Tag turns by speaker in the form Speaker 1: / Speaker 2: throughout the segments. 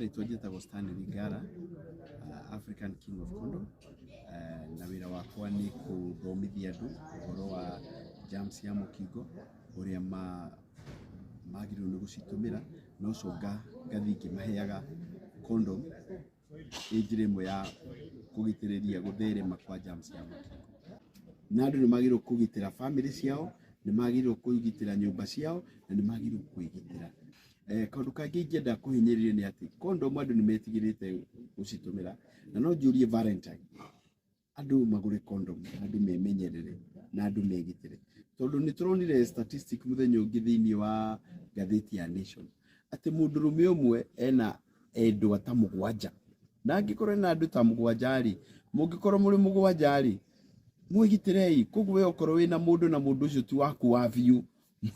Speaker 1: Rĩtwa njĩtagwo Stanley Ngara, African King of Condom, na wĩra wakwa nĩ kũthomithia andũ ũhoro wa germs cia mũkingo, ũrĩa magĩrĩirwo nĩ gũcitũmĩra, na ũcio ngathiĩ ngĩmaheaga condom ĩ njĩra ĩmwe ya kũgitĩrĩria gũtherema kwa germs cia mũkingo. Na andũ nĩ magĩrĩirwo kũgitĩra bamĩrĩ ciao, nĩ magĩrĩirwo kũgitĩra nyũmba ciao, na nĩ magĩrĩirwo kwĩgitĩra. Kaũndũ kangĩ ingĩenda kũhinyĩrĩria nĩ atĩ condom andũ nĩ metigĩrĩte gũcitũmĩra, na no njũrie Valentine, andũ magũre condom, andũ memenyerere na andũ megitĩre, tondũ nĩ tũronire statistic mũthenya ũngĩ thĩinĩ wa ngathĩti ya Nation atĩ mũndũrũme ũmwe ena endwa ta 7, na angĩkorwo ena andũ ta 7 rĩ, mũngĩkorwo mũrĩ 7 rĩ, mwĩgitĩrei. Koguo we okorwo wĩna mũndũ na mũndũ ũcio ti waku wa biũ,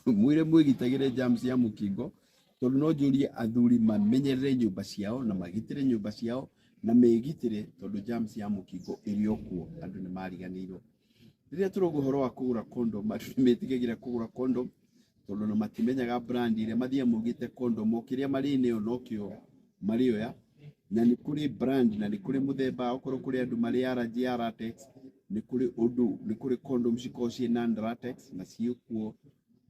Speaker 1: mwĩre mwĩgitagĩre germs cia mũkingo, tondũ no njũrie athuri mamenyerere nyũmba ciao na magitĩre nyũmba ciao na megitĩre, tondũ germs ya mũkingo ĩrĩ o kuo, andũ nĩ mariganĩirwo. Rĩrĩa tũrauga ũhoro wa kũgũra condom, andũ nĩ metigagĩra kũgũra condom tondũ ona matimenyaga brand ĩrĩa mathiaga maugĩte condom, o kĩrĩa marĩ nayo nokĩo marĩoya, na nĩ kũrĩ brand na nĩ kũrĩ mũthemba, okorwo kũrĩ andũ marĩ allergy ya latex, nĩ kũrĩ ũndũ, nĩ kũrĩ condom cikoragwo ciĩ non latex na ciĩkuo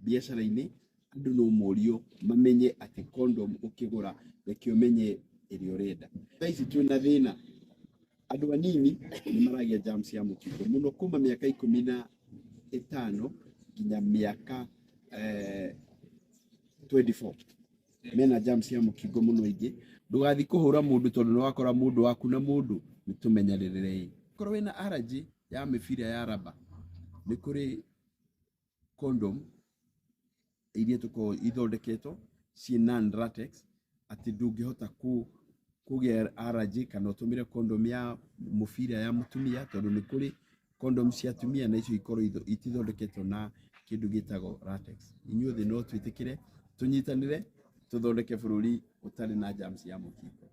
Speaker 1: biacara-inĩ. Andũ no morio mamenye atĩ condom ũkĩgũra reke ũmenye ĩrĩa ũrenda. Thaa ici twĩna thĩna, andũ anini nĩ maragĩa germs cia mũkingo mũno kuma mĩaka 15 nginya mĩaka 24 mena germs cia mũkingo mũno aingĩ. Ndũgathiĩ kũhũra mũndũ tondũ nĩ wakora mũndũ waku na mũndũ, nĩ tũmenyererei. Korwo wĩna allergy ya mĩbira ya raba, nĩ kũrĩ condom iria tũkoragwo ithondeketwo ciĩ non latex, atĩ ndũngĩhota kũgĩa allergy kana ũtũmĩre condom ya mũbira ya mũtumia, tondũ nĩ kũrĩ condom cia atumia na icio ikorwo itithondeketwo na kĩndũ gĩtagwo latex. Inyuothe no twĩtĩkĩre tũnyitanĩre tũthondeke bũrũri ũtarĩ na germs ya mũkingo.